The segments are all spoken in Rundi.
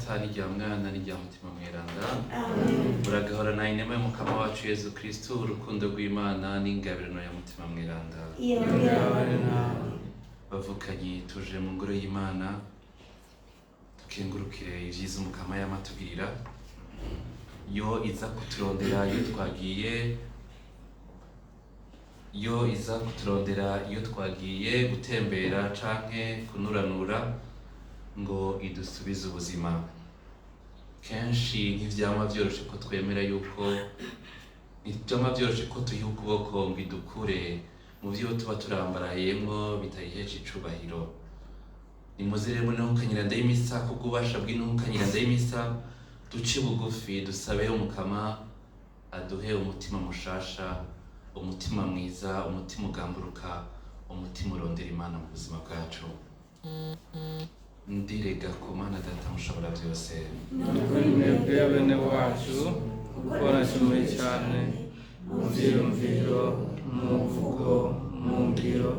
Data n'irya Mwana n'irya Mutima Mweranda. Muragahorana inema y'Umukama wacu Yezu Kristu, urukundo rw'Imana n'ingabirano ya Mutima Mweranda. Yongere nawe. Bavukanye, tuje mu ngoro y'Imana tukengurukire ibyiza Umukama yamatugirira. Yo iza kuturondera iyo twagiye, yo iza kuturondera iyo twagiye gutembera canke kunuranura ngo idusubize ubuzima. Kenshi ntivyama vyoroshe ko twemera yuko, ntivyama vyoroshe ko tuyiha ukuboko ngo idukure mu vyo tuba turambarayemwo bitayihesha icubahiro. Nimuze rero muri ntunkanyiranda y'imisa, kubw'ububasha bw'intunkanyiranda y'imisa, duce bugufi dusabe Umukama aduhe umutima mushasha, umutima mwiza, umutima ugamburuka, umutima urondera Imana mu buzima bwacu. Ndirega ku Mana Data Mushobora byose, Kuri mwebwe bene wacu, kuko nacumuye cyane mu vyiyumviro, mu mvugo, mu ngiro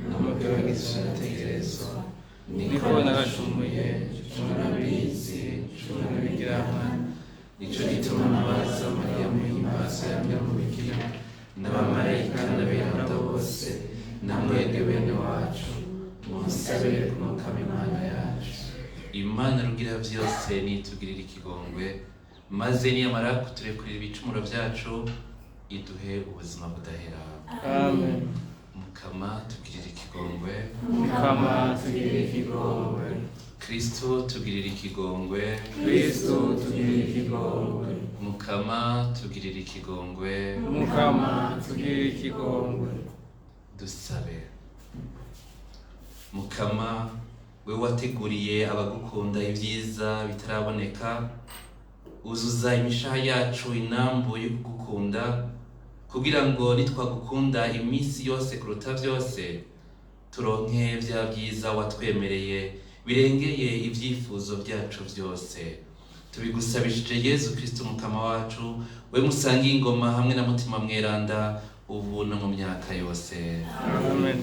no mu byo natekerezwa. Niko naracumuye, cumura nabizi, cumura n'ibigirankana. Nico gituma nabaza Mariya Muhimbaza yamye mu bikira n'abamarayika n'aberanda bose, namwebwe bene wacu, munsabire ku Mukama Imana yacu. Imana Rugira byose nitugirire ikigongwe, maze niyamara kuturekurira ibicumuro byacu, iduhe ubuzima budahera. Amen. Mukama, tugirire ikigongwe. Mukama, tugirire ikigongwe. Kristo, tugirire ikigongwe. Kristo, tugirire ikigongwe. Mukama, tugirire ikigongwe. Mukama, tugirire ikigongwe. Dusabe. Mukama, we wateguriye abagukunda ibyiza bitaraboneka, uzuza imishaha yacu inambu yo kugukunda, kugira ngo nitwagukunda iminsi yose kuruta byose, turonke bya byiza watwemereye birengeye ibyifuzo byacu byose. Tubigusabishije Yezu Kristo Mukama wacu, we musangiye ingoma hamwe na Mutima Mweranda, ubu no mu myaka yose. Amen.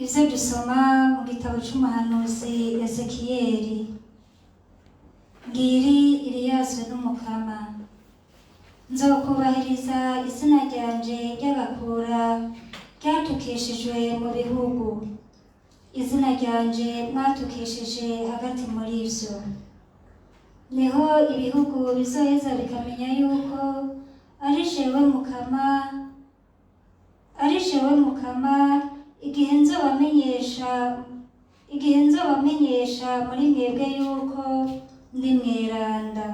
Ivyo dusoma mu gitabo c'umuhanuzi Ezekiyeli. Ngiri iriyazwe n'Umukama: nzokubahiriza izina ryanje ry'abakura ryatukishijwe mu bihugu, izina ryanje mwatukishije hagati muri vyo. Niho ibihugu bizoheza bikamenya yuko ari jewe Mukama, ari jewe Mukama, igihe nzobamenyesha muri mwebwe yuko ndi mweranda.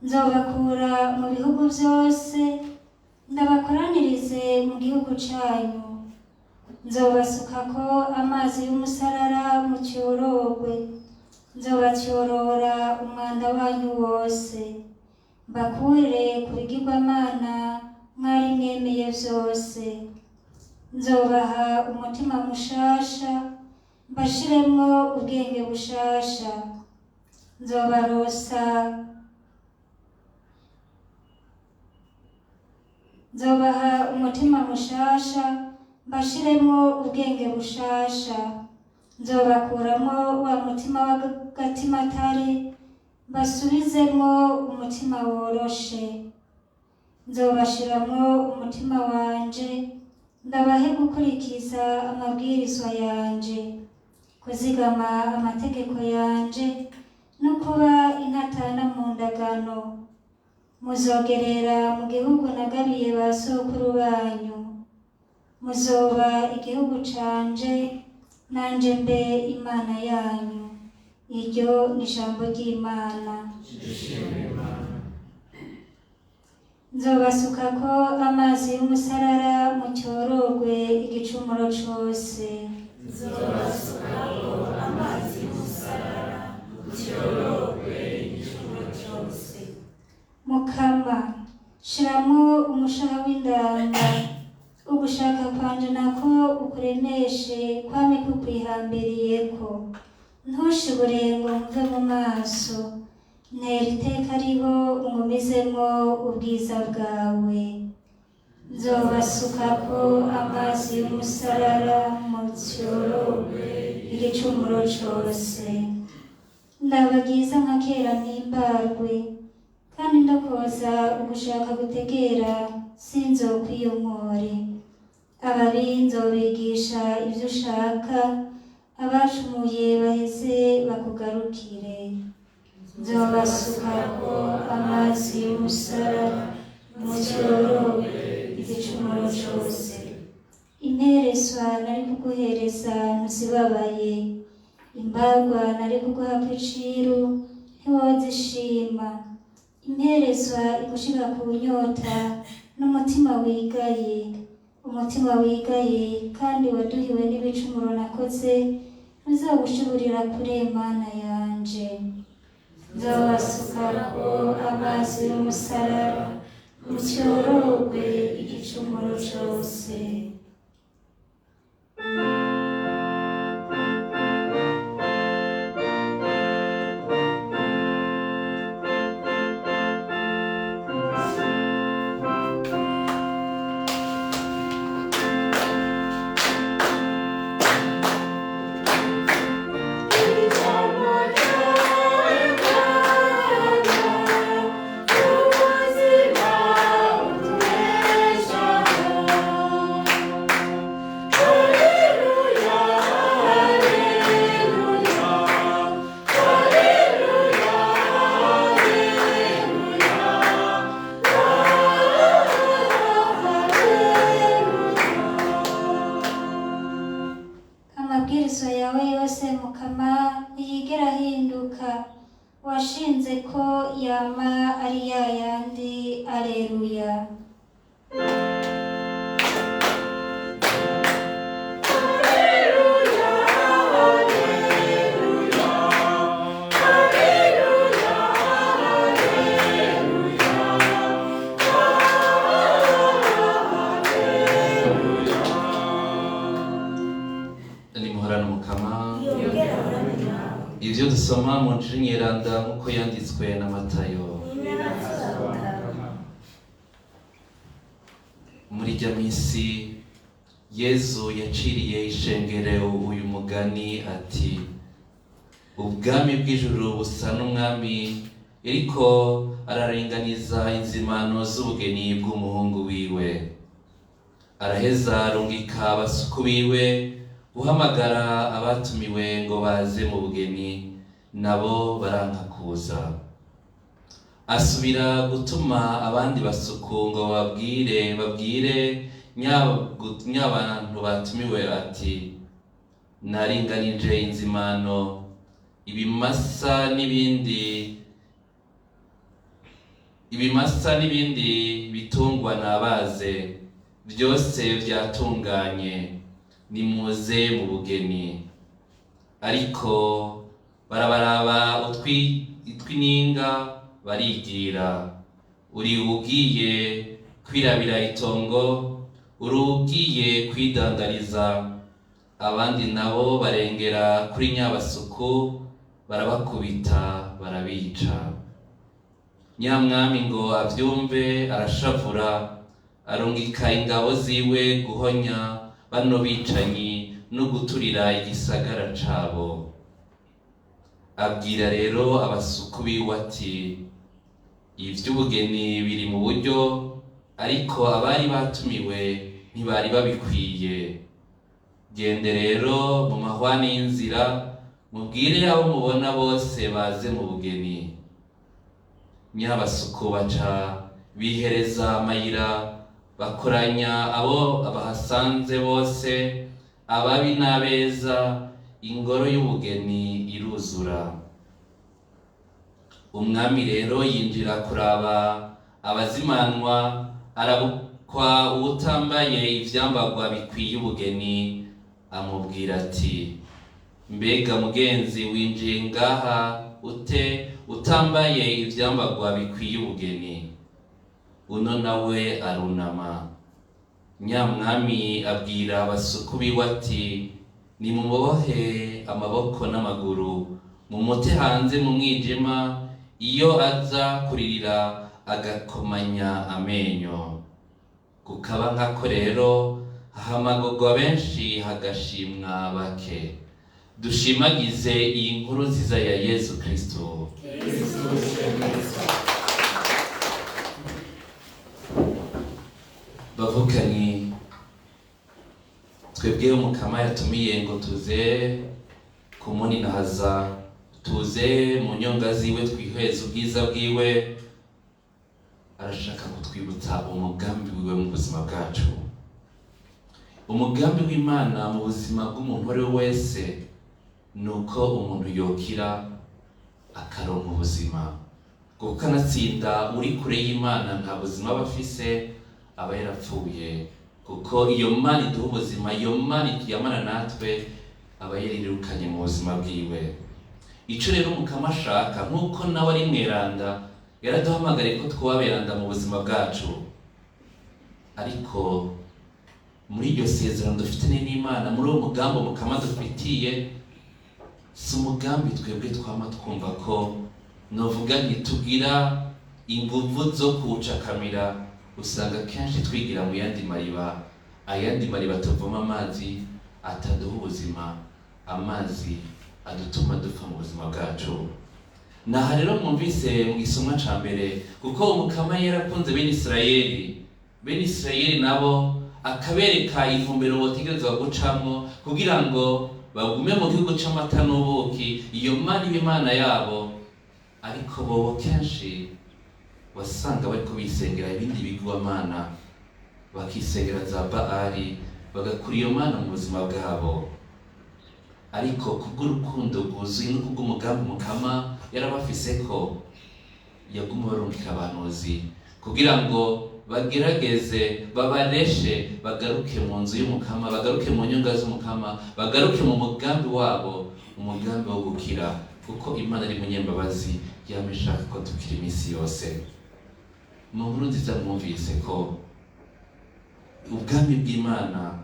Nzobakura mu bihugu vyose, ndabakoranirize mu gihugu canyu. Nzobasukako amazi y'umusarara mu cyorogwe, nzobatyorora umwanda wanyu wose, mbakure ku bigirwamana mwari mwemeye vyose. Nzobaha umutima mushasha, mbashiremwo ubwenge bushasha. Nzobarosa, nzobaha umutima mushasha, mbashiremwo ubwenge bushasha. Nzobakuramwo wa mutima w'agatimatare, mbasubizemwo umutima woroshe. Nzobashiramwo umutima wanje, ndabahe gukurikiza amabwirizwa yanje, kuzigama amategeko yanje no kuba intatana mu ndagano. Muzogerera mu gihugu nagabiye ba sokuru banyu. Muzoba igihugu canje, nanje mbe Imana yanyu. Iryo ni ijambo ry'Imana. Dushimire Imana. Nzobasukako amazi y'umusarara mu cyorogwe igicumuro cose. Nzobasukako amazi y'umusarara mu cyorogwe igicumuro cyose. Mukama, shiramwo umushaha w'indanga. Ugushaka kwanje nako ukuremeshe kwame kukwihambiriyeko. Ntushibure ngo mve mu maso, ntera iteka riho ungumizemwo ubwiza bwawe. Nzobasukako amazi y'umusarara mu cyorogwe igicumuro cose. Ndabagiza nka kera mpimbagwe, kandi ndakoza ugushaka gutegera sinzokwiyomore. Ababi nzobigisha ivyo ushaka, abacumuye baheze bakugarukire. Nzobasukako amazi y'umusarara mu cyorogwe igicumuro cose. Impereswa nari kuguhereza ntuzibabaye, imbagwa nari kuguha kw'iciru ntiwozishima. Impereswa igushika ku nyota n'umutima wigaye, umutima wigaye kandi waduhiwe n'ibicumuro nakoze, ntuzawushiburira kure Mana yanje. Nzobasukako amazi y'umusarara mu cyorogwe igicumuro cose. Amabwirizwa yawe yose Mukama ntiyigera ahinduka, washinze ko yama ari ya yandi. Aleluya. Nimuhorane Umukama. Yongera ahorane nawe. Ivyo dusoma mu Njiri Nyeranda nk'uko yanditswe na Matayo. Ninabasaba. Muri rya misi Yezu yaciriye ishengero uyu mugani ati: ubwami bw'ijuru busa n'umwami iriko araringaniza inzimano z'ubugeni bw'umuhungu wiwe. Araheza arungika abasuku biwe guhamagara abatumiwe ngo baze mu bugeni, nabo baranka kuza. Asubira gutuma abandi basuku ngo babwire nyabantu batumiwe ati: naringanije inzimano, ibimasa n'ibindi bitungwa nabaze, byose byatunganye, nimuze mu bugeni. Ariko barabaraba utwininga barigira. Uri ugiye kwirabira itongo, uri ugiye kwidandariza. Abandi nabo barengera kuri nyabasuku barabakubita barabica. Nyamwami ngo avyumve arashavura, arungika ingabo ziwe guhonya bano bicanyi no guturira igisagara cabo. Abwira rero abasuku biwe ati: ivy'ubugeni biri mu buryo, ariko abari batumiwe ntibari babikwiye. Gende rero mu mahwane y'inzira, mubwire abo mubona bose baze mu bugeni. Nyabasuku baca bihereza amayira, bakoranya abo bahasanze bose, ababi n'abeza, ingoro y'ubugeni iruzura. Umwami rero yinjira kuraba abazimanwa, arabukwa uwutambaye ivyambagwa bikwiye ubugeni, amubwira ati: mbega mugenzi, winjiye ngaha ute utambaye ivyambagwa bikwiye ubugeni? Uno nawe arunama. Nyamwami abwira abasuku biwe ati: nimumubohe amaboko n'amaguru, mumute hanze mu mwijima, iyo aza kuririra agakomanya amenyo. Kukaba nkako rero hahamagurwa benshi, hagashimwa bake. Dushimagize iyi nkuru nziza ya Yezu Kristo. Bavukanye, twebwe Umukama yatumiye ngo tuze kumuninahaza, tuze mu nyonga ziwe twihweze ubwiza bwiwe. Arashaka kutwibutsa umugambi wiwe mu buzima bwacu. Umugambi w'Imana mu buzima bw'umuntu uwo ari we wese ni uko umuntu yokira akaronka ubuzima, kuko kanatsinda uri kure y'Imana nta buzima aba afise, aba yarapfuye. Kuko iyo Mana iduha ubuzima, iyo Mana yamana natwe, aba yarirukanye mu buzima bwiwe. Ico rero Umukama ashaka, nk'uko nawe ari mweranda, yaraduhamagariye ko twuba beranda mu buzima bwacu. Ariko muri iryo sezerano dufitanye n'Imana, muri uwo mugambi Umukama dufitiye, si umugambi twebwe twama twumva ko novuga ntitugira inguvu zo kuwucakamira. Usanga kenshi twigira mu yandi mariba, ayandi mariba tuvoma amazi ataduha ubuzima, amazi adutuma dupfa mu buzima bwacu. Naha rero mwumvise mu gisomwa ca mbere, kuko Umukama yarakunze bene Isirayeli, bene Isirayeli nabo akabereka intumbero botegerezwa gucamwo kugira ngo bagume mu gihugu c'amata n'ubuki, iyo Mana iba Imana yabo. Ariko bobo kenshi wasanga bariko bisengera ibindi bigirwamana, bakisengera za Baali, bagakura iyo Mana mu buzima bwabo. Ariko kubw'urukundo rwuzuye no kubw'umugambi Mukama yarabafise ko yaguma barungika abahanuzi kugira ngo bagerageze babareshe bagaruke mu nzu y'Umukama, bagaruke mu nyonga z'Umukama, bagaruke mu mugambi wabo, umugambi wo gukira. Kuko Imana ari munyembabazi, yama ishaka ko dukira iminsi yose. Mu nkuru nziza mwumvise ko ubwami bw'Imana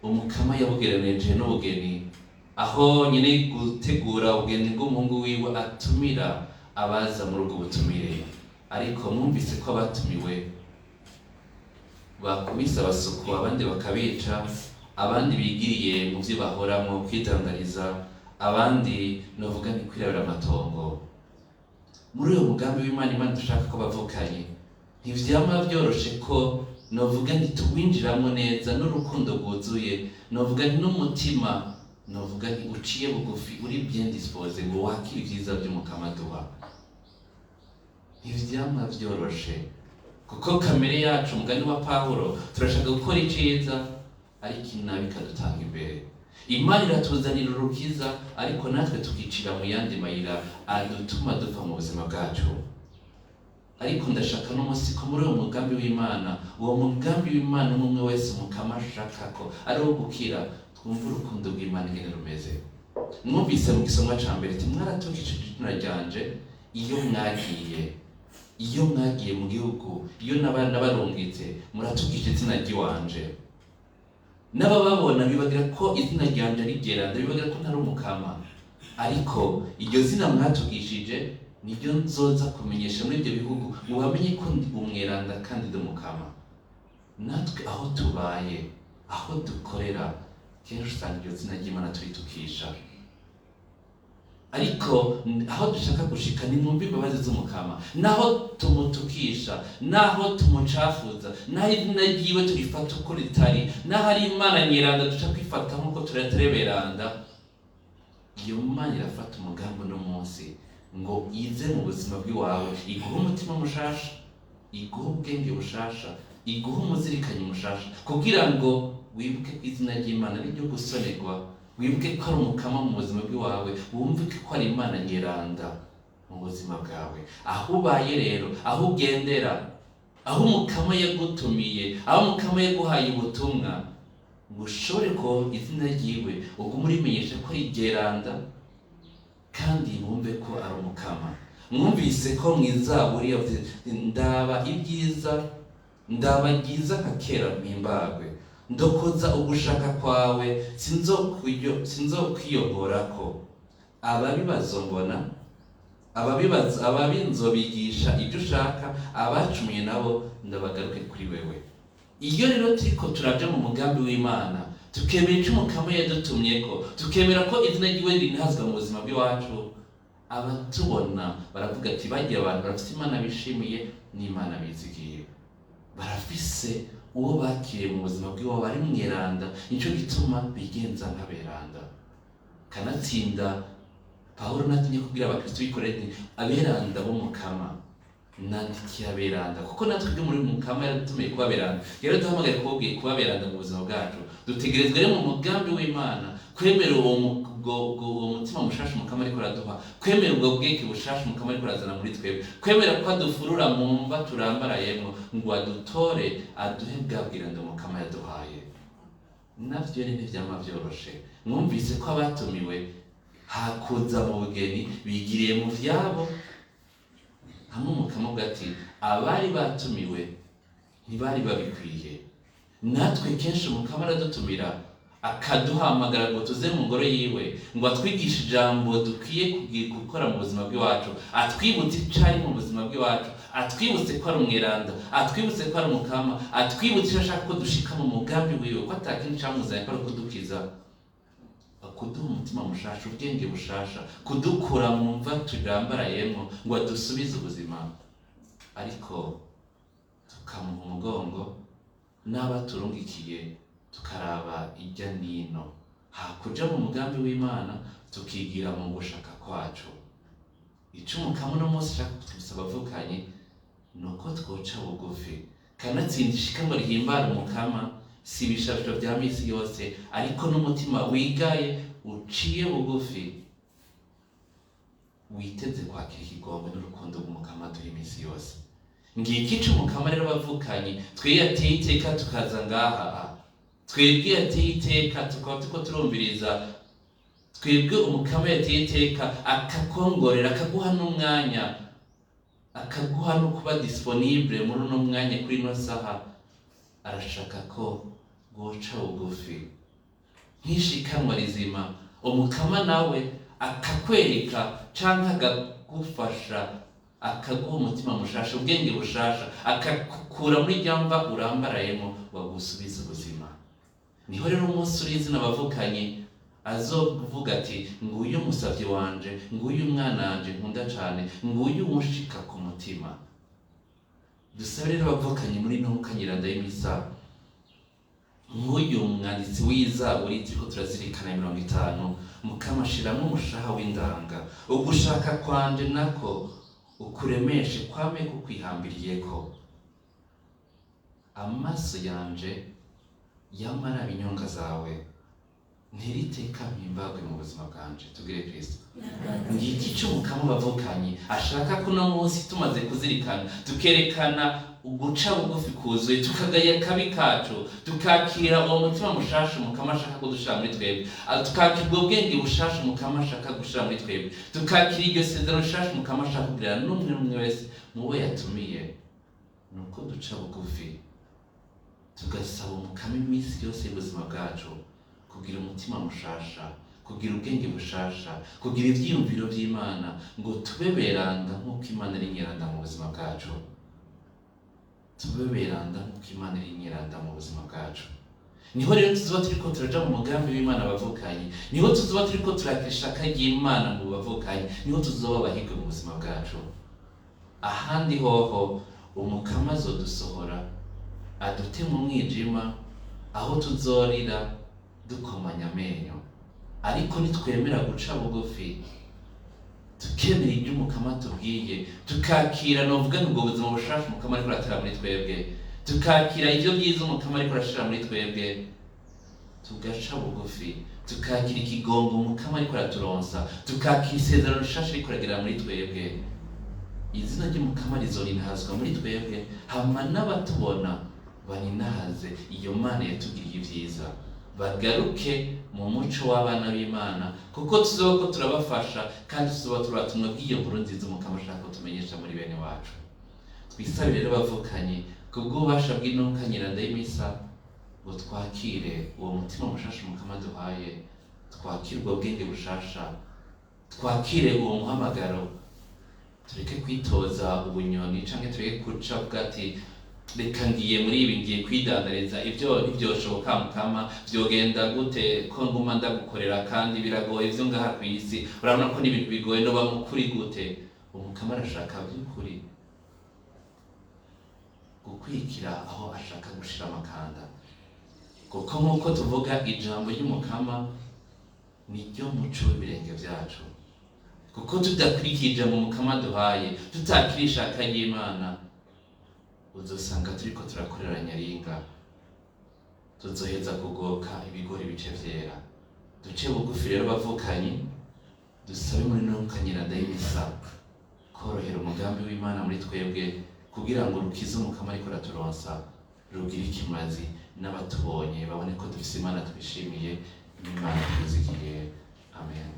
Umukama yabugereranije n'ubugeni, aho nyine gutegura ubugeni bw'umuhungu wiwe atumira abaza muri ubwo butumire. Ariko mwumvise ko abatumiwe bakubise abasuku, abandi bakabica, abandi bigiriye mu byo bahoramo kwidandariza, abandi novuga ni kwirabira amatongo. Muri uyo mugambi w'Imana, Imana dushaka ko bavukanye, ntivyama vyoroshe ko novuga nti tuwinjiramo neza n'urukundo rwuzuye, novuga nti n'umutima, novuga nti uciye bugufi, uri bien disposé ngo wakire ivyiza vy'Umukama duha. Ntivyama vyoroshe, kuko kamere yacu, umugani wa Pawulo, turashaka gukora iciza ariko inabi ikadutanga imbere. Imana iratuzanira urukiza, ariko natwe tukicira mu yandi mayira adutuma dupfa mu buzima bwacu. Ariko ndashaka n'umunsi ko muri uwo mugambi w'Imana, uwo mugambi w'Imana umwe wese Umukama ashaka ko ari uwo gukira, twumve urukundo rw'Imana ingene rumeze. Mwumvise mu gisomwa ca mbere ati: mwaratukishije izina ryanje iyo mwagiye, iyo mwagiye mu gihugu, iyo nabarungitse, muratukisha izina ry'iwanje. N'abababona bibagira ko izina ryanje ari ryeranda, bibagira ko ntari Umukama. Ariko iryo zina mwatukishije niryo nzoza kumenyesha muri ibyo bihugu, ngo bamenye ko ndi umweranda kandi ndi Umukama. Natwe aho tubaye, aho dukorera, kenshi usanga iryo zina ry'Imana turitukisha. Ariko aho dushaka gushika ni mwumve imbabazi z'Umukama. Naho tumutukisha, naho tumucafuza, naho izina ryiwe turifata uko ritari, naho ari Imana nyeranda duca kwifata nk'uko turatereberanda, iyo Mana irafata umugambi uno munsi ngo ize mu buzima bw'iwawe, iguhe umutima mushasha, iguhe ubwenge bushasha, iguhe umuzirikanyi mushasha, kugira ngo wibuke ko izina ry'Imana ari ryo gusonerwa, wibuke ko ari Umukama mu buzima bw'iwawe, wumve ko ari Imana nyeranda mu buzima bwawe. Aho ubaye rero, aho ugendera, aho Umukama yagutumiye, aho Umukama yaguhaye ubutumwa, ngo ushobore ko izina ryiwe ugume urimenyesha ko ari ryeranda, kandi bumve ko ari Umukama. Mwumvise ko mu izaburi yavuze: ndaba ibyiza Ndabagiza nka kera mpimbagwe, ndokoza ugushaka kwawe, sinzokwiyogorako. Ababi bazombona, ababi nzobigisha ibyo ushaka, abacumuye nabo ndabagaruke kuri wewe. Iyo rero turiko turaja mu mugambi w'Imana, tukemera ico Umukama yadutumyeko, tukemera ko izina ryiwe rinahazwa mu buzima bw'iwacu, abatubona baravuga ati bagiye abantu barafise Imana bishimiye n'Imana bizigiye, barafise uwo bakiriye mu buzima bw'iwabo ari mweranda, nico gituma bigenza nk'aberanda. Kanatsinda Pawulo natumye kubwira abakristo b'i Korinti, aberanda b'Umukama, nandikiye aberanda, kuko natwe ibyo muri Mukama yaradutumiye kuba aberanda, yaraduhamagaye kuba aberanda mu buzima bwacu. Dutegerezwa rero mu mugambi w'Imana kwemera uwo mutima mushasha Umukama ariko araduha, kwemera ubwo bweke bushasha Umukama ariko arazana muri twebwe, kwemera ko adufurura mu mva turambarayemo ngo adutore aduhe bwa bwiranda Umukama yaduhaye. Navyo rero ntivyama vyoroshe. Mwumvise ko abatumiwe hakuza mu bugeni bigiriye mu vyabo, hamwe Umukama avuga ati abari batumiwe ntibari babikwiye. Natwe kenshi Umukama aradutumira akaduhamagara ngo tuze mu ngoro yiwe, ngo atwigishe ijambo dukwiye gukora mu buzima bw'iwacu, atwibutse ico ari mu buzima bw'iwacu, atwibutse ko ari umweranda, atwibutse ko ari Umukama, atwibutse ico ashaka ko dushika mu mugambi wiwe, ko atakindi camuzanye ko ari ukudukiza, kuduha umutima mushasha, ubwenge bushasha, kudukura mu mva turambarayemwo ngo adusubize ubuzima. Ariko tukamuha umugongo n'abaturungikiye tukaraba irya nino, hakuja mu mugambi w'Imana tukigira mu gushaka kwacu. Ico Umukama uno munsi ashaka kutwibutsa abavukanye ni uko twoca bugufi, kanatsinda ishikanwa rihimbara Umukama, si ibishasho vya misi yose, ariko n'umutima wigaye uciye bugufi witeze kwakira ikigongwe n'urukundo rw'Umukama duha imisi yose. Ngiki ico Umukama rero bavukanye twiyateye iteka tukaza ngaha, twebwe yateye iteka tukaba turiko turumviriza, twebwe Umukama yateye iteka akakongorera, akaguha n'umwanya, akaguha no kuba disponible muri uno mwanya kuri ino saha, arashaka ko goca bugufi nk'ishikanwa rizima. Umukama nawe akakwereka canke akagufasha, akaguha umutima mushasha, ubwenge bushasha, akakukura muri rya mva urambarayemo wagusubiza ubuzima. Niho rero umunsi uri izina bavukanye azovuga ati nguyu umusavyi wanje, nguyu umwana wanje nkunda cane, nguyu uwunshika ku mutima. Dusabe rero abavukanye muri ino nkanyiranda y'imisa, nk'uyu mwanditsi w'izaburi turiko turazirikana 50, Mukama ashiramwo umushaha w'indanga, ugushaka kwanje nako ukuremeshe kwame kukwihambiriyeko. Amaso yanje yamara inyonga zawe, ntiriteka mpimbagwe mu buzima bwanje. Tugire Kristo. Ngiki ico Mukama bavukanye ashaka ko uno munsi tumaze kuzirikana, tukerekana uguca bugufi kuzuye, tukagaya akabi kacu, tukakira uwo mutima mushasha Umukama ashaka kudushira muri twebwe, tukakira ubwo bwenge bushasha Umukama ashaka gushira muri twebwe, tukakira iryo sezerano rishasha Umukama ashaka kugirana n'umwe n'umwe wese mu bo yatumiye. Nuko duca bugufi tugasaba Umukama iminsi yose y'ubuzima bwacu kugira umutima mushasha, kugira ubwenge bushasha, kugira ivyiyumviro vy'Imana, ngo tube beranda nk'uko Imana ari nyeranda mu buzima bwacu. Tube beranda nk'uko Imana ari nyeranda mu buzima bwacu. Niho rero tuzoba turiko turaja mu mugambi w'Imana bavukanye, niho tuzoba turiko turakira ishaka ry'Imana mu bavukanye, niho tuzoba abahirwe mu buzima bwacu. Ahandi hoho Umukama azodusohora adute mu mwijima, aho tuzorira dukomanya amenyo. Ariko nitwemera guca bugufi, tukemera ibyo Umukama atubwiye, tukakira novuga ngo ubwo buzima bushasha Umukama ariko aratera muri twebwe, tukakira ivyo byiza Umukama ariko arashira muri twebwe, tugaca bugufi, tukakira ikigongo Umukama ariko araturonsa, tukakira isezerano rishasha ariko aragira muri twebwe, izina ry'Umukama rizorinahazwa muri twebwe, hama n'abatubona baninahaze iyo Mana yatugiriye ivyiza, bagaruke mu muco w'abana b'Imana, kuko tuzoba ko turabafasha kandi tuzoba turatumwa bw'iyo nkuru nziza Umukama ashaka ko tumenyesha muri bene wacu. Twisabire rero bavukanye Kubw'ububasha bw'intumwa nyiranda y'imisa, ngo twakire uwo mutima mushasha Umukama duhaye, twakire ubwo bwenge bushasha, twakire uwo muhamagaro, tureke kwitoza ubunyoni canke tureke kuca bwa ati reka ngiye muri ibi, ngiye kwidandariza, ibyo ntibyoshoboka Mukama, byogenda gute ko nguma ndagukorera kandi biragoye ivyo ngaha ku isi, urabona ko n'ibintu bigoye, noba mukuri gute? Umukama arashaka by'ukuri gukwikira aho ashaka gushira amakanda, kuko nk'uko tuvuga ijambo ry'Umukama niryo muco w'ibirenge vyacu. Kuko tudakurikiye ijambo Umukama duhaye, tutakira ishaka ry'Imana, uzosanga turiko turakorera nyaringa, tuzoheza kugoka ibigori bice vyera. Duce bugufi rero bavukanyi, dusabe muri ntuka nyiranda y'imisa korohera umugambi w'Imana muri twebwe, kugira ngo rukize Umukama ariko araturonsa rugire ikimazi, n'abatubonye babone ko dufise Imana twishimiye n'Imana twizigiye. Amen.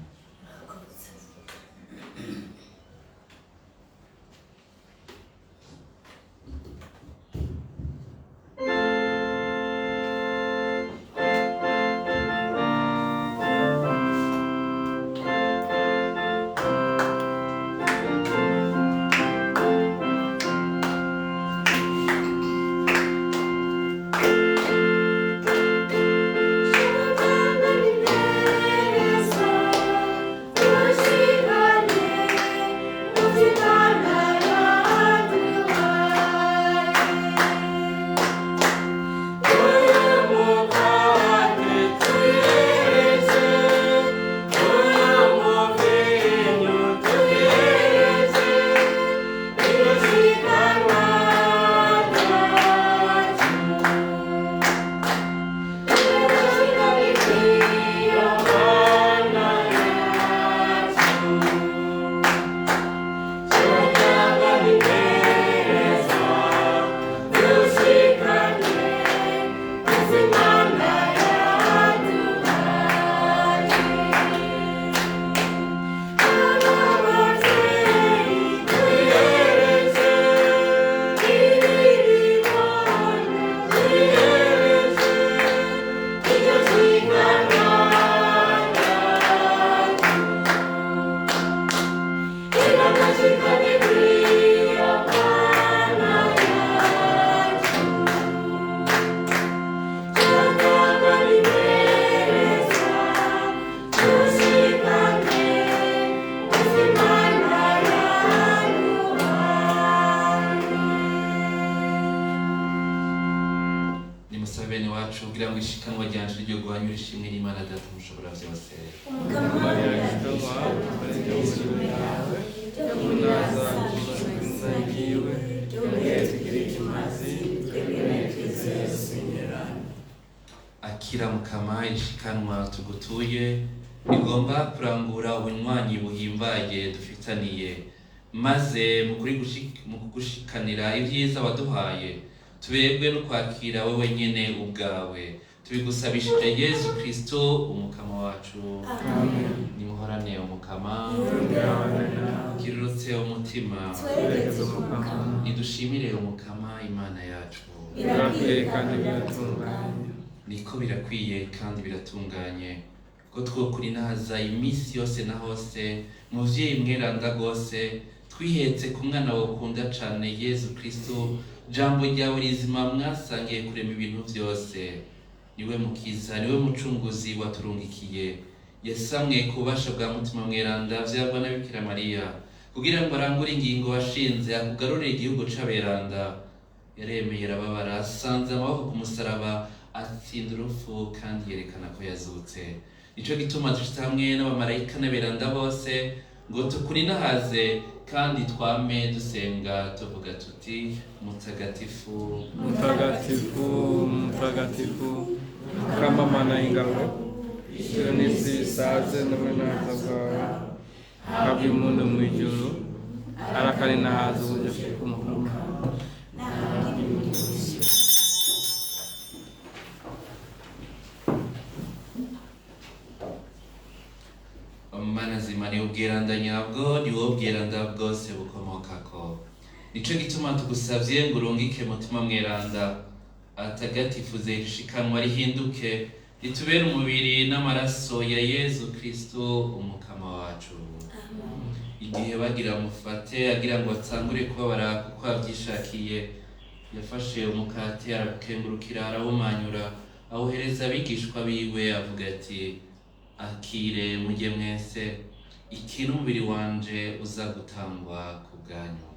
Nimusabe bene wacu kugira ngo ishikanwa ryanje ryo guhanyura ishimwe n'Imana Data mushobora byose. Akira Mukama ishikanwa tugutuye, rigomba kurangura ubunywanyi buhimbaye dufitaniye, maze mu kugushikanira ibyiza waduhaye, tuberwe no kwakira wowe nyene ubwawe. Tubigusabishije Yesu Kristo Umukama wacu. Nimuhorane Umukama, kirurutse umutima, nidushimire Umukama Imana yacu. Birakwiye kandi biratunganye. Niko birakwiye kandi biratunganye ko twokurinahaza iminsi yose na hose, muvyeyi mweranda rwose, twihetse ku mwana wawe ukunda cane Yesu Kristo, jambo ryawe rizima mwasangiye kurema ibintu vyose. Niwe mukiza, niwe mucunguzi waturungikiye, yasamwe ku bubasha bwa mutima mweranda vyagwa na Bikira Mariya, kugira ngo arangure ingingo washinze, akugarurire igihugu c'aberanda. Yaremeye arababara, asanze amaboko ku musaraba, atsinda urupfu kandi yerekana ko yazutse. Nico gituma dushitse hamwe n'abamarayika n'aberanda bose ngo tukurinahaze kandi twame dusenga tuvuga tuti: Mutagatifu, Mutagatifu, mutagatifu, Mukama Mana y'ingabo, ijuru n'isi bisaze n'ubunaka bwawe, habwa impundu mu ijuru, arakarinahaza uburyo bw'Umukama. Mana zima, ni ubweranda nyabwo, ni wowe ubweranda bwose bukomokako. Nico gituma tugusavye ngo urungike Mutima Mweranda atagatifuze rishikanwa rihinduke ritubere umubiri n'amaraso ya Yezu Kristo umukama wacu. Igihe bagira mufate agira ngo atangure kubabara kuko avyishakiye, yafashe umukate arawukengurukira arawumanyura awuhereza abigishwa biwe avuga ati: akire mujye mwese, iki n'umubiri wanje uza gutangwa ku bwanyu.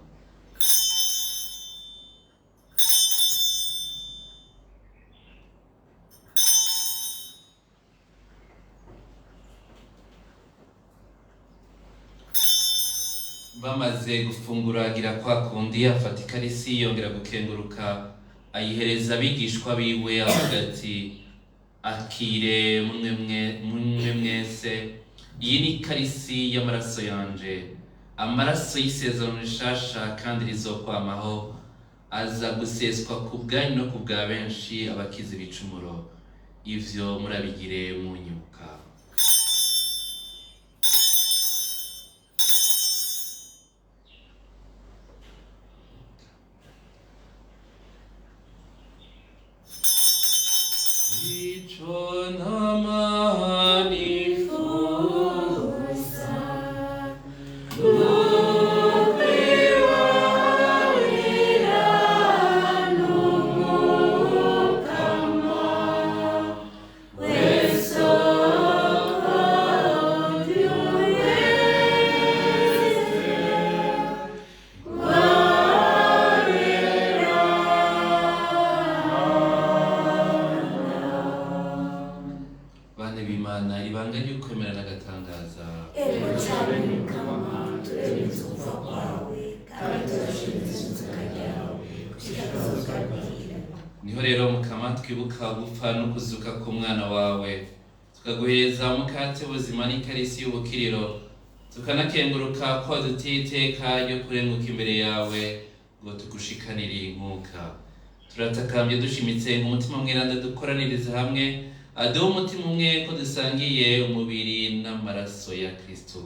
Bamaze gufungura agira kwa kundi afata ikarisi yongera gukenguruka ayihereza abigishwa biwe avuga ati: akire mwe mwese, iyi ni ikarisi y'amaraso yanje, amaraso y'isezerano rishasha kandi rizokwamaho, aza guseswa ku bwanyu no ku bwa benshi abakiza ibicumuro. Ivyo murabigire munyibuka. Ico ntama nifuza Bana b'Imana, ibanga ry'ukwemera n'agatangaza. Ego cyane Mukama, turemeza ugupfa kwawe kandi turashimira izuka ryawe gushika tuzoganira. Niho rero Mukama twibuka gupfa no kuzuka k'umwana wawe, tukaguhereza umukate w'ubuzima n'ikarisi y'ubukiriro, tukanakenguruka ko waduteye iteka ryo kurenguka imbere yawe ngo tugushikanire inkuka. Turatakambye dushimitse ngo Umutima Mweranda dukoranirize hamwe, aduhe umutima umwe ko dusangiye umubiri n'amaraso ya Kristo.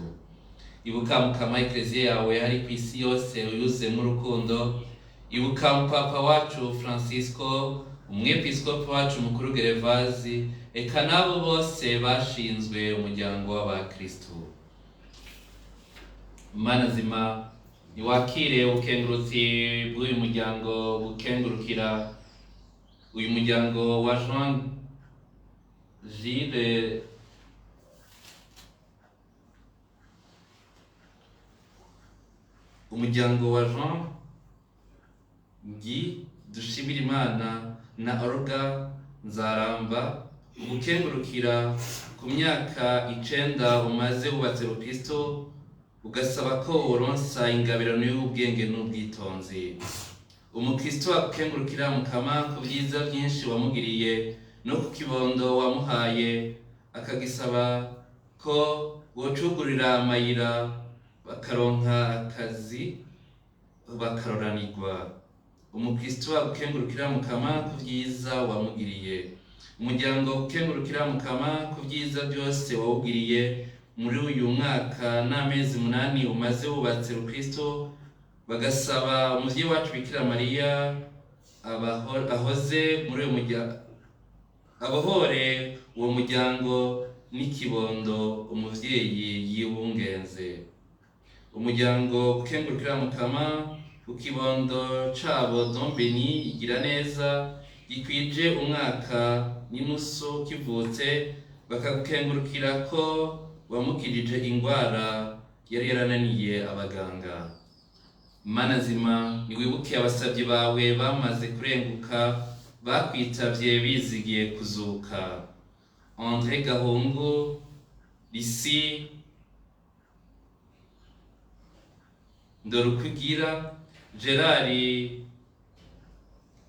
Ibuka Mukama Ekleziya yawe hari ku isi yose uyuzemo urukundo. Ibuka Papa wacu Francisco, umwepiskopi wacu mukuru Gerevazi, eka n'abo bose bashinzwe umuryango w'abakristo. Mana nzima, niwakire ubukengurutsi bw'uyu muryango bukengurukira uyu muryango wa Jean Gilles umuryango wa Jean Guy Dushimirimana na Olga Nzaramba, ugukengurukira ku myaka 9 umaze wubatse Rukristo, ugasaba ko woronsa ingabirano y'ubwenge n'ubwitonzi. Umukristo akukengurukira Mukama ku byiza byinshi wamugiriye no ku kibondo wamuhaye, akagisaba ko wocugurira amayira bakaronka akazi bakaroranirwa. Umukristo agukengurukira Mukama ku byiza wamugiriye. Umuryango ukengurukira Mukama ku byiza byose wawugiriye muri uyu mwaka n'amezi 8 umaze wubatse Rukristo, bagasaba umuvyeyi wacu Bikira Mariya ahoze muri uyu muryango, abohore uwo muryango n'ikibondo umuvyeyi yibungenze. Umuryango ukengurukira Mukama ku kibondo cabo Don Beni igira neza gikwije umwaka n'inusu kivutse, bakagukengurukira ko wamukirije ingwara yari yarananiye abaganga. Mana nzima, niwibuke abasavyi bawe bamaze kurenguka bakwitavye bizigiye kuzuka: Andre Gahungu, Lisi Ndorukugira, Gerard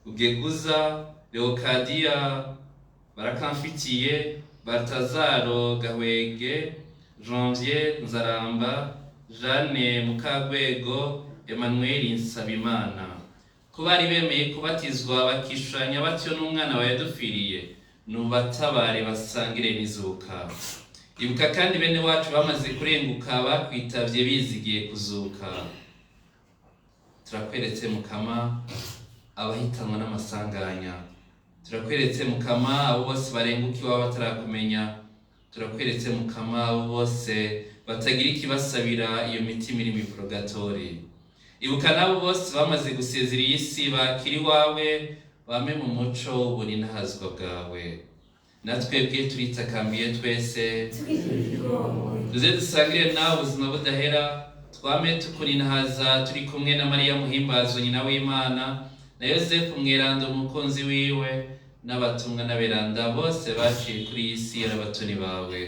Ugeguza, Leocadia Barakamfitiye, Baltazaro Gahwege, Janvier Nzaramba, Jeanne Mukagwego, Emmanuel Nsabimana. Ko bari bemeye kubatizwa bakishushanya batyo n'umwana wa yadupfiriye, nubatabare basangire n'izuka. Ibuka kandi bene wacu bamaze kurenguka bakwitavye bizigiye kuzuka: Turakweretse Mukama abahitanwa n'amasanganya, turakweretse Mukama abo bose barenguka iwabo batarakumenya, turakweretse Mukama abo bose batagira ikibasabira iyo mitima iri mw'iporogatori. Ibuka n'abo bose bamaze gusezera iyi si bakiri iwawe, bame mu muco w'ubuninahazwa bwawe. Natwebwe turitakambiye twese, tuze dusangire nawe ubuzima budahera, twame tukuninahaza turi kumwe na Mariya Muhimbazo nyina w'Imana, na Yosefu Mweranda umukunzi wiwe, n'abatumwa n'aberanda bose baciye kuri iyi si y'abatoni bawe.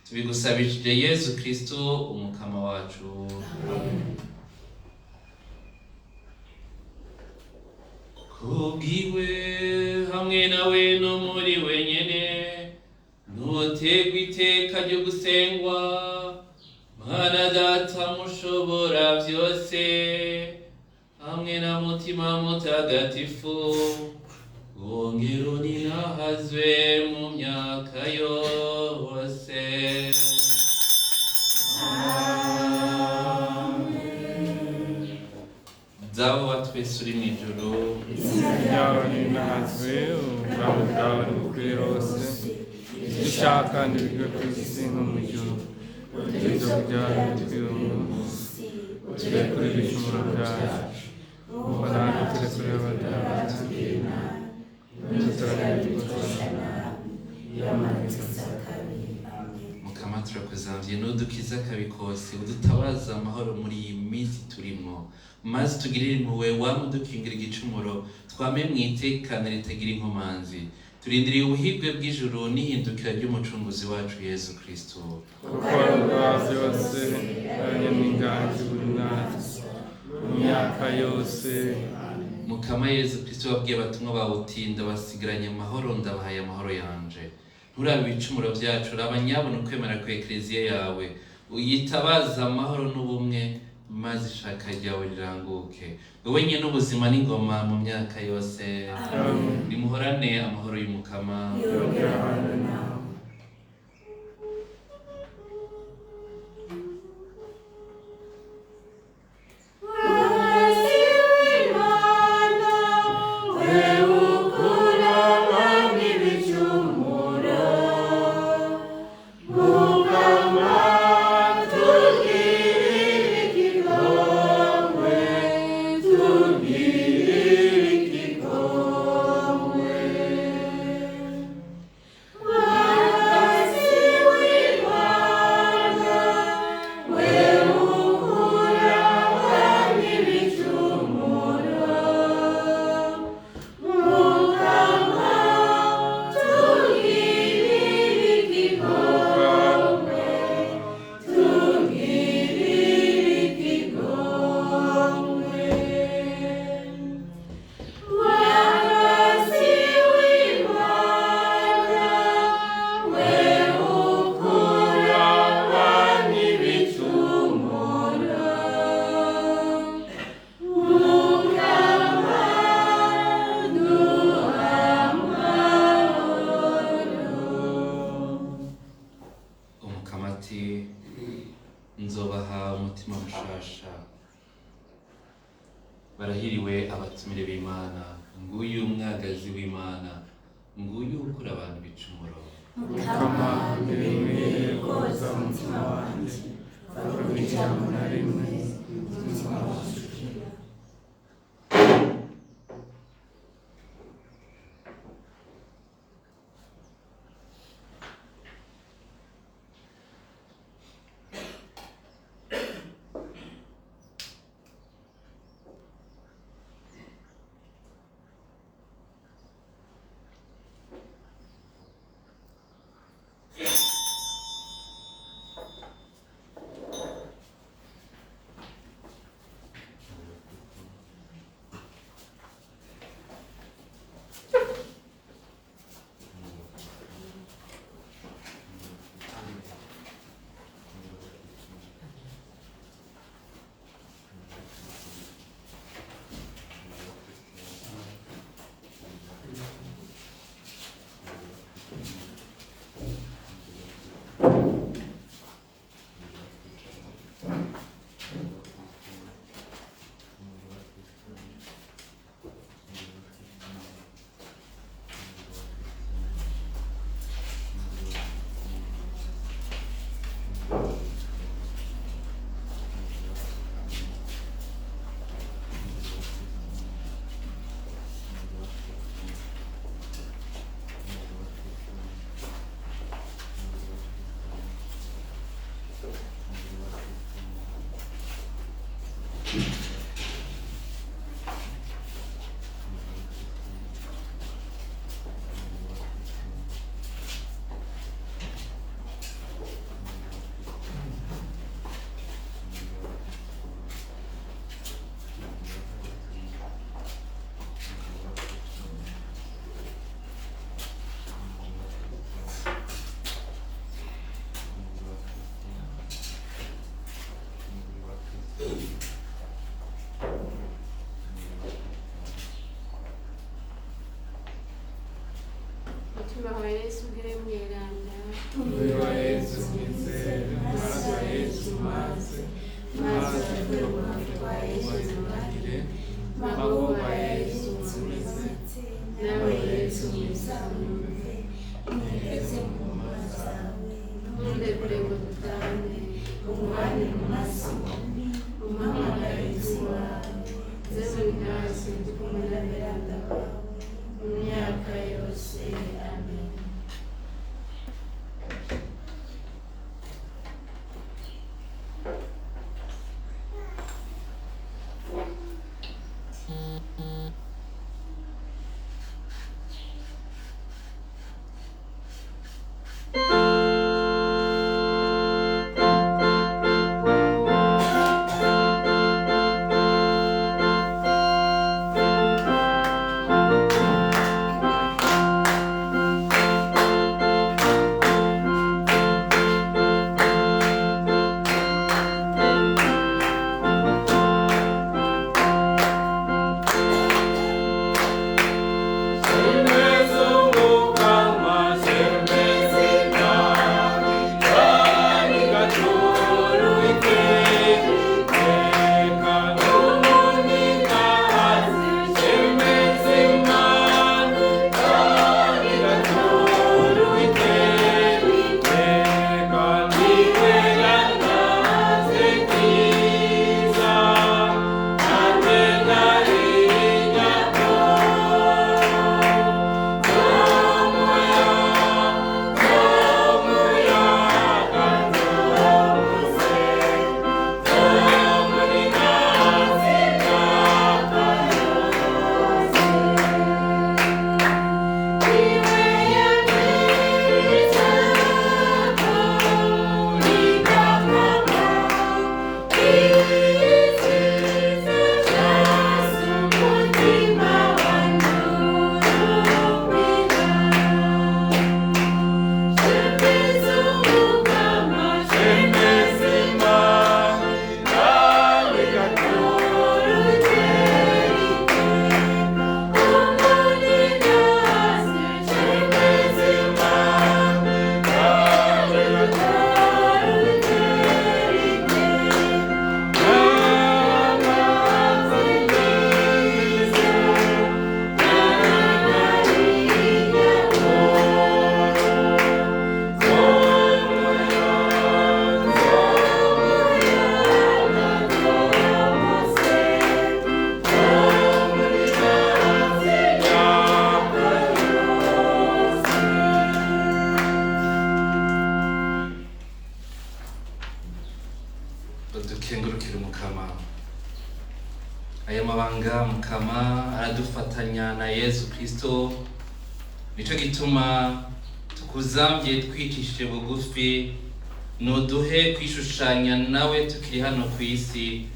Tubigusabishije Yezu Kristo umukama wacu. Kubwiwe hamwe nawe no muri wenyene, nutegwa iteka ryo gusengwa, Mana Data mushobora byose, hamwe na Mutima Mutagatifu, wongera uninahazwe mu myaka yose. Dawe wa twese uri mw'ijuru, Izina ryawe rinahazwe, ubwami bwawe bukwire hose, icyo ushaka ntibigwe ku isi nko mu ijuru. Ibyo kurya bidukwiriye uyu munsi, turekure ibicumuro byacu, kuko natwe turekure abatugiriye nabi, ntidutorane ibitugusha nabi. Mukama turakuzamvye n'udukiza akabi kose, udutabaza amahoro muri iyi minsi turimwo, maze tugirire impuhwe wame udukingira igicumuro, twame mw'itekane ritagira inkomanzi. Turindiriye ubuhigwe bw'ijuru n'ihindukira ry'umucunguzi wacu Yezu Kristo. Kuko ubwa byose ari n'inganji buri natwe mu myaka yose. Mukama Yezu Kristo wabwiye abatumwa bawe uti ndabasigaranye amahoro, ndabahaye amahoro yanje. Nturabe ibicumuro byacu, uraba nyabona ukwemera ku ekleziya yawe, uyitabaze amahoro n'ubumwe, maze ishaka ryawe riranguke. Wowe nyene ubuzima n'ingoma mu myaka yose. Amen. Nimuhorane amahoro y'Umukama. Yongera abana nawe. Umukama ati nzobaha umutima mushasha. Barahiriwe abatumire b'Imana, nguyu umwagazi w'Imana, nguyu ukura abantu ibicumuro. Mukama ntibikwiye koza umutima wanjye, bavuga ijambo na rimwe umutima wanjye ukira. Umutima wa Yesu nkere mweranda. Umubiri wa Yesu nkize, amaraso ya Yesu maze, Maze avuye mu rupfu rwa Yesu wayuhagire, Magorwa ya Yesu unkomeze, nawe Yesu mwiza unyumve, Unigeze mu ngoma zawe, ntundekure ngo dutane, umwami mu maso, umuhamagarizi wawe, nze muri ntasi ndi kumwe na beranda bawe mu myaka yose. Amen. Dukengurukire Umukama. Aya mabanga Mukama aradufatanya na Yesu Kristo, nico gituma tukuzamvye twicishije bugufi, nuduhe kwishushanya nawe tukiri hano ku isi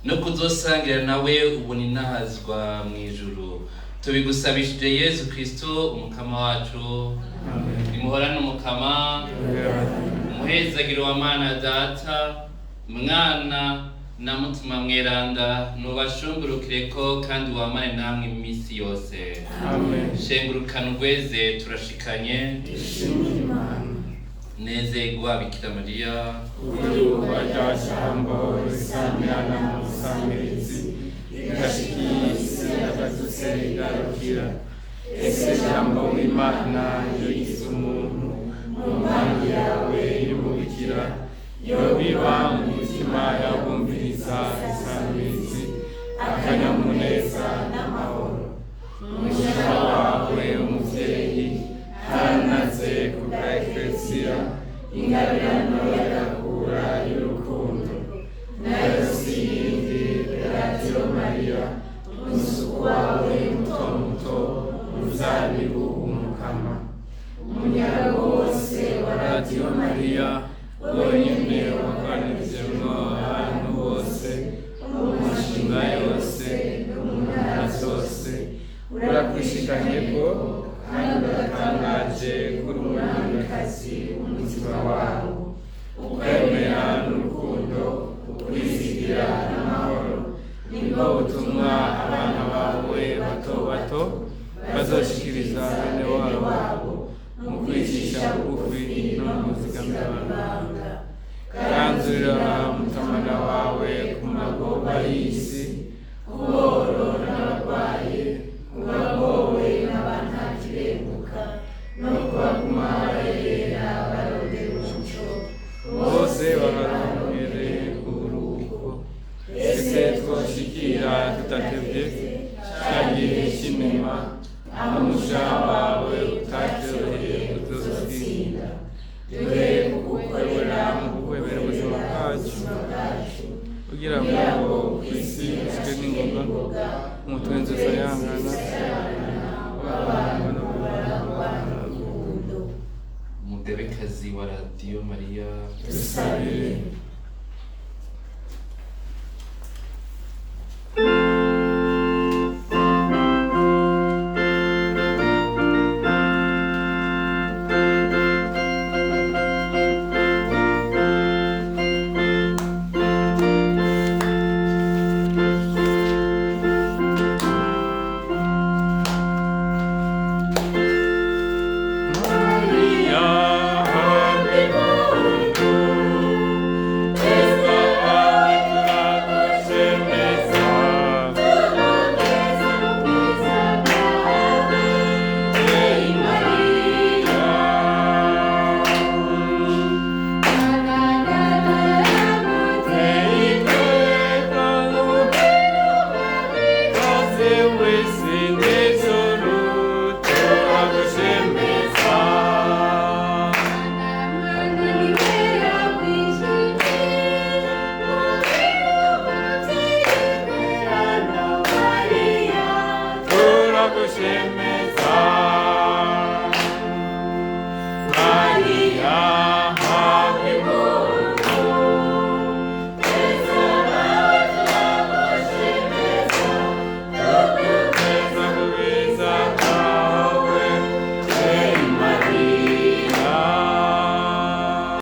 no kuzosangira nawe ubuninahazwa mu ijuru. Tubigusabishije Yesu Kristo Umukama wacu. Nimuhorane Umukama, umuhezagiro wa Mana Data, Mwana na Mutima Mweranda nubashungurukireko kandi wamane namwe iminsi yose. Amen. Shengurukana ugweze turashikanye. Dushimire Imana. Nezerwa Bikira Mariya, Uruba rya jambo risamirana mu busamirizi rigashikira isi akadutse rigarukira. Ese jambo w'Imana yigize umuntu mu nkambi yawe y'ububikira, yobiba mu mitima y'abumviriza isamirizi akanyamuneza n'amahoro. Umushaka wawe umuvyeyi haranaze ku bwa Ekleziya ingabirano y'agakura y'urukundo, nayo si yindi Radiyo Mariya, umusuku wawe muto muto umuzabibu w'Umukama. Umunyaga wose wa Radiyo Mariya wonyene wakoranijemwo abantu bose bo mu mashinga yose no mu ntara zose, urakwishikanyeko kandi uratangaje kuri umwamikazi w'umutima wabo. Ukwemera n'urukundo, ukwizigira n'amahoro, nibwo butumwa abana bawe bato bato bazoshikiriza bene wabo bugufi no mu kuzigamibanga. Ganzurira mutamana wawe ku magoba y'isi, ku boro n'abarwayi, ku bagowe n'abantakirenguka, no ku baguma barerera barondera umuco, bose baharonkere uburuhuko. Ese twoshikira tudatevye ca gihe c'inema, aho umusha wawe utaryoheye uzotsinda. Dore kugukorera mu kukwemera ubuzima bwacu, kugira ngo kw'isi ushike n'ingoga, umutwenzi usayangana, Mugabekazi wa Radiyo Mariya, dusabire.